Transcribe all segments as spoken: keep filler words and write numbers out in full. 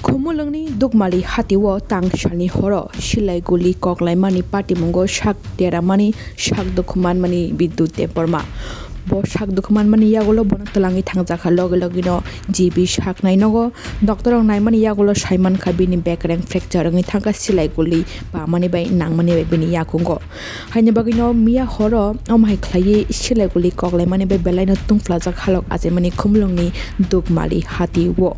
Khumulwngni Dukmali hatio tang salni horo silai guli koklaimani patimungo sak deramani sak dukhu manmani Bidyut Debbarma. Bo sak dukhu manmani yagulo bono twlangwi thangjakha, loge logino G B saknai nogo. Doctor rok naimani yagulo saimankha bini bekreng fracture wngwi thangkha, silai guli pamani bai nangmani bai bini yakungo. Haini bagwino miya horo omo hai khlaiwi silai guli koklaimani bai belaino tungphlajak halok achaimani Khumulwngni Dukmali hatio.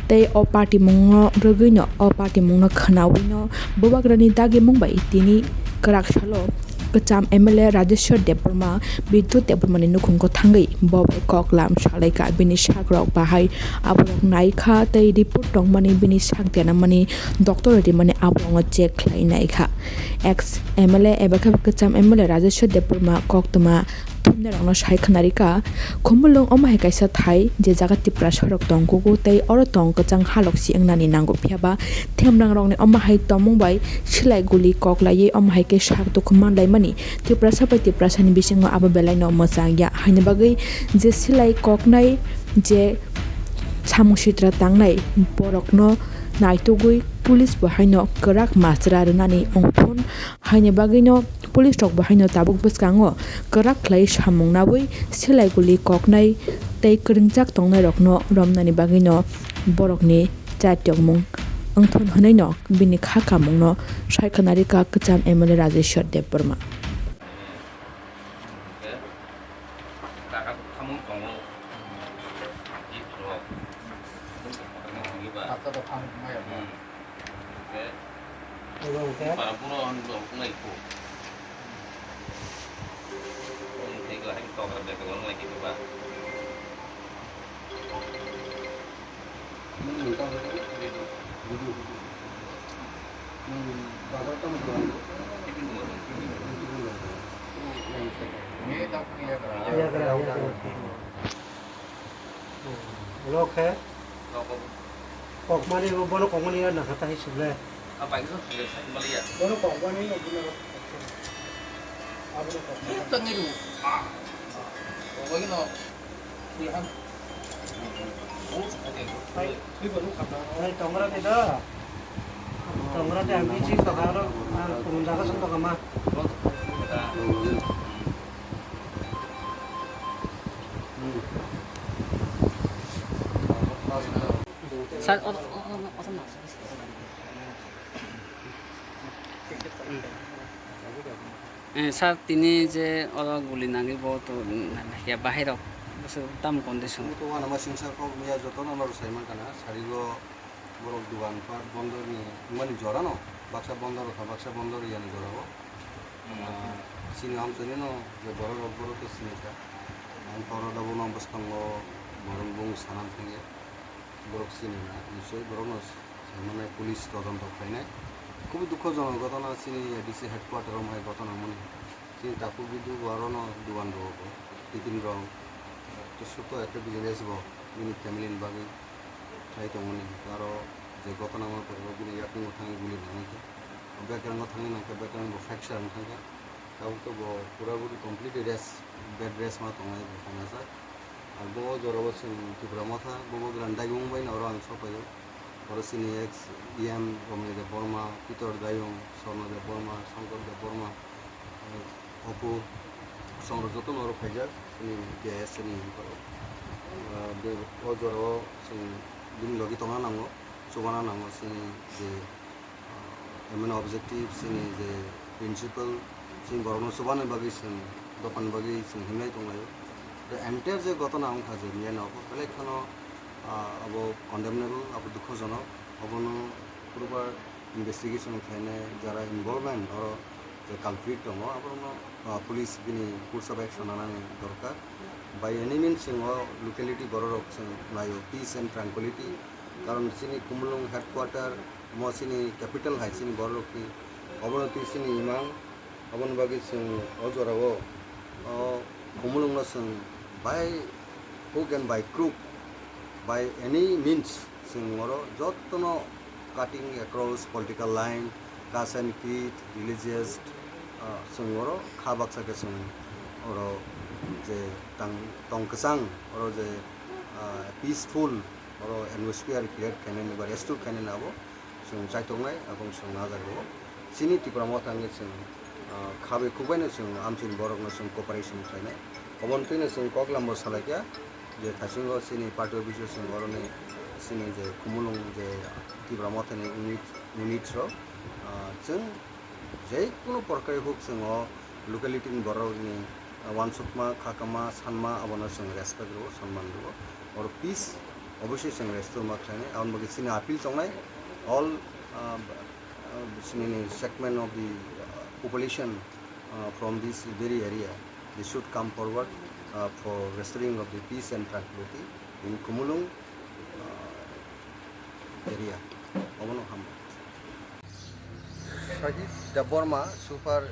Tei o patimungno rwgwino, o patimungno khwnawino bubagrani dagimung bai tini kwrak salo kwcham M L A Rajeshwar Debbarma Bidyut Debbarmani nukhungo thangwi bo bai koklam salaikha. Bini sakrok bahai aborok naikha tei report tongmani bini sak denamani doctor rimani aborokno check khlai naikha. Ex M L A eba khe kwcham M L A Rajeshwar Debbarma koktwma thumnairokno sai khwnarikha, Khumulwng omo hai kaisa thai, je jaga Tiprasarok tongkugo tei oro tong kwchang halok si wngnani nango, phiyaba themrangrokni omo hai tongmung bai silai guli koklaiwi omo hai khe sak dukhu manlaimani Tiprasa bai Tiprasani bisingo abo belaino mwchang ya. Haini bagwi je silai koknai, je samung sitra tangnai borokno naitugwi police bo haino kwrak machra rwnani wngthun. Haini bagwino police rok bo haino tabuk bwskango kwrak khlai samung naui silai guli koknai tei kwrwngjak tongnairokno romnani bagwino borokni chatiokmung wngthun hwnwino bini kha kamungno sai khwnarikha kwcham M L A Rajeshwar Debbarma. Abo hwnkhe? Para buro ang bo wngnai kho. Ang thai kla hai tokra bag o wngnai khe ba. Lo khe? Kokmani bo bono kokmani ya nakha ta hisuk le. Bono kokmani no bono. Abono kokmani. Tangni ru. Kokmani no. Kuya han. Tongra te da. Tongra te ang bisi tokha aro ang kurun jaga song tokha ma. Sir, o, o, o, o, o, Eh, sir, tini je oro guli nangwi bo to, mm, ya bahai rok bwswk tamo condition? Tini to uanama singsa kok miya jotono norok sai mankha na, sarigo borok dugan pat bondo ni mani jora no, baksa bondo rokha, baksa bondo riyani jora o. Ah, chini amchaini no je borok rok borok to sini kha. Ang toro da bono bwskango borok bung sana thangya. Borok sini na, nisoi borok no sai mannai, police todonto khlainai. Khubui dukhojonok ghotona chini A D C headquarter o hai ghotona wngmani. Chini takhuk bidu bo aro no dugan rok bo, titin rok, ekta suto ekta business bo bini family ni bagwi khlai tongmani. Aro je ghotona wngma pore o bini yakung bo thangwi guli nangwi khe. Background o thangwi nangkhe background bo fracture wng thangkha. Tabuk to bo pura puri completely rest, bed rest ma tongnai bo khainajak. Ar bo o jora o chwng Tipra Motha, bo bo Grand Dayung bai no oro ang sok paio. Oro chini ex E M Romni Debbarma, Pitor Dayung, Sorno Debbarma, Shankar Debbarma, eh, Opu, chwng rok joto no oro phaijak, chini K S ni, ah, be o jora o chwng bini logi tongna nango, chubana nango chini je ah, main objective chini je principle, chini borokno chubani bagwi chwng dophani bagwi chwng himlai tonglaio. The entire je ghotona wngkha je miya no belai kheno, ah, abo condemnable, abo dukhojonok, abono proper investigation khlainai, jara involvement oro je culprit tongo, aborokno, ah, police bini course of action nanani dorkar. By any means chwng o locality bororok chwng naio, peace and tranquility, karon chini Khumulwng headquarter, mo chini capital hai chini bororokni, obono twi chini imang, aboni bagwi chwng o jorao o Khumulwngno chwng by hook and by crook, by any means chwng oro jotono cutting across political line, caste and creed, religious, ah, chwng oro kha baksa khe chwng oro je tang, tong kwchang oro je, ah, peaceful oro atmosphere create khainani ba restore khainani abo chwng chaitongnai, abo chwng najak rwo. Chini Tipra Motha hwnwi chwng, ah, khabai khukbaino chwng amchini borokno chwng cooperation khlainai. Obono twino chwng koklambo salaikha je thasingo chini party office o chwng oroni chini je Khumulwng je Tipra Mothani unit, unit rok, ah, chwng je kunu porkari huk chwng o locality ni borok ni, ah, uansukma, khakama, sanma abono chwng respect rwo, sonman rwo. Oro peace obviously chwng restore ma khlainai. Aboni bagwi chini appeal tongnai all, ah, ah, chini segment of the, ah, population, ah, from this very area, they should come forward, ah, for restoring of the peace and tranquility in Khumulwng, ah, area. Obono hambai. Sajid Debbarma, super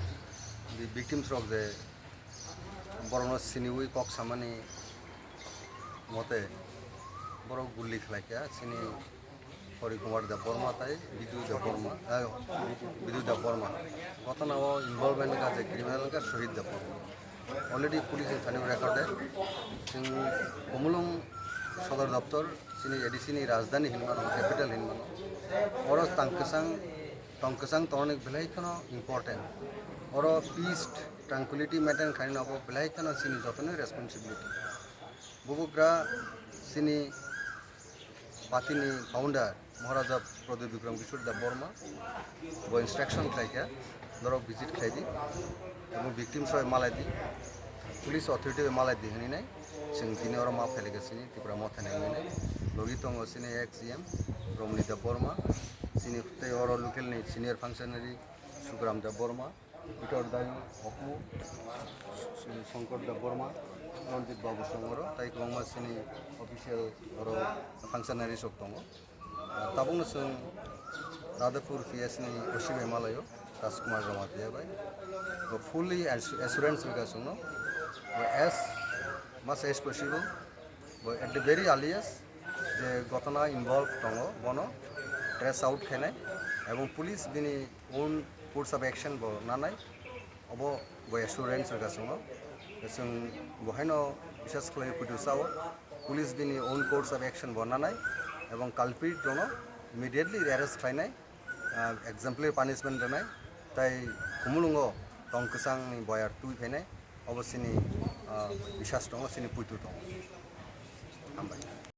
the victims rok je borokno siniwi kok samani mote borok guli khlaikha chini Hari Kumar Debbarma tai Bidu Debbarma, eh, Bidu Debbarma. Gotona o involvement wngkha je criminal wngkha Shahid Debbarma. Already police ni thani recorded. Chwng Khumulwng Sodor Doptor, chini A D C ni rajdhani hinmano, capital hinmano. Oro tang kwchang, tong kwchang tongnani belai kheno important. Oro peace, tranquility maintain khainani abo belai kheno chini jotoni responsibility. Bubagra chini party ni founder Maharaja Pradyut Bikram Kishore Debbarma bo instruction khlaikha, norok visit khlaidi, ebong victims rok malaidi, police authority bai malaidi hinwi nai, chwng tini oro ma phailika chini Tipra Motha ni hinwi nai, logi tongo chini ex C M Romani Debbarma, chini tei oro local ni senior functionary Sugram Debbarma, Peter Dayu, Oku, Shankar Debbarma, Ranjit Babu Songoro, tai kwbangma chini official oro functionaries rok tongo. Tabukno chwng Radhapur P S ni O C bai malaio, Rajkumar Jamatia bai. Bo fully assu-, assurance rwkha chwngno. Bo as much as possible, bo at the very earliest je gotona involved tongo, bono trace out khainai, ebong police bini own course of action bo nanai, obo bo assurance rwkha chwngno. Chwng bo haino bisas khlai puitu sao, police bini own course of action bo nanai, ebong culprit rokno immediately arrest khlainai, ah, exemplary punishment rwnai, tai Khumulwngo tong kwchangni boyar twi phainai, obo chini, ah, bisas tongo, chini puitu tongo. Hambai.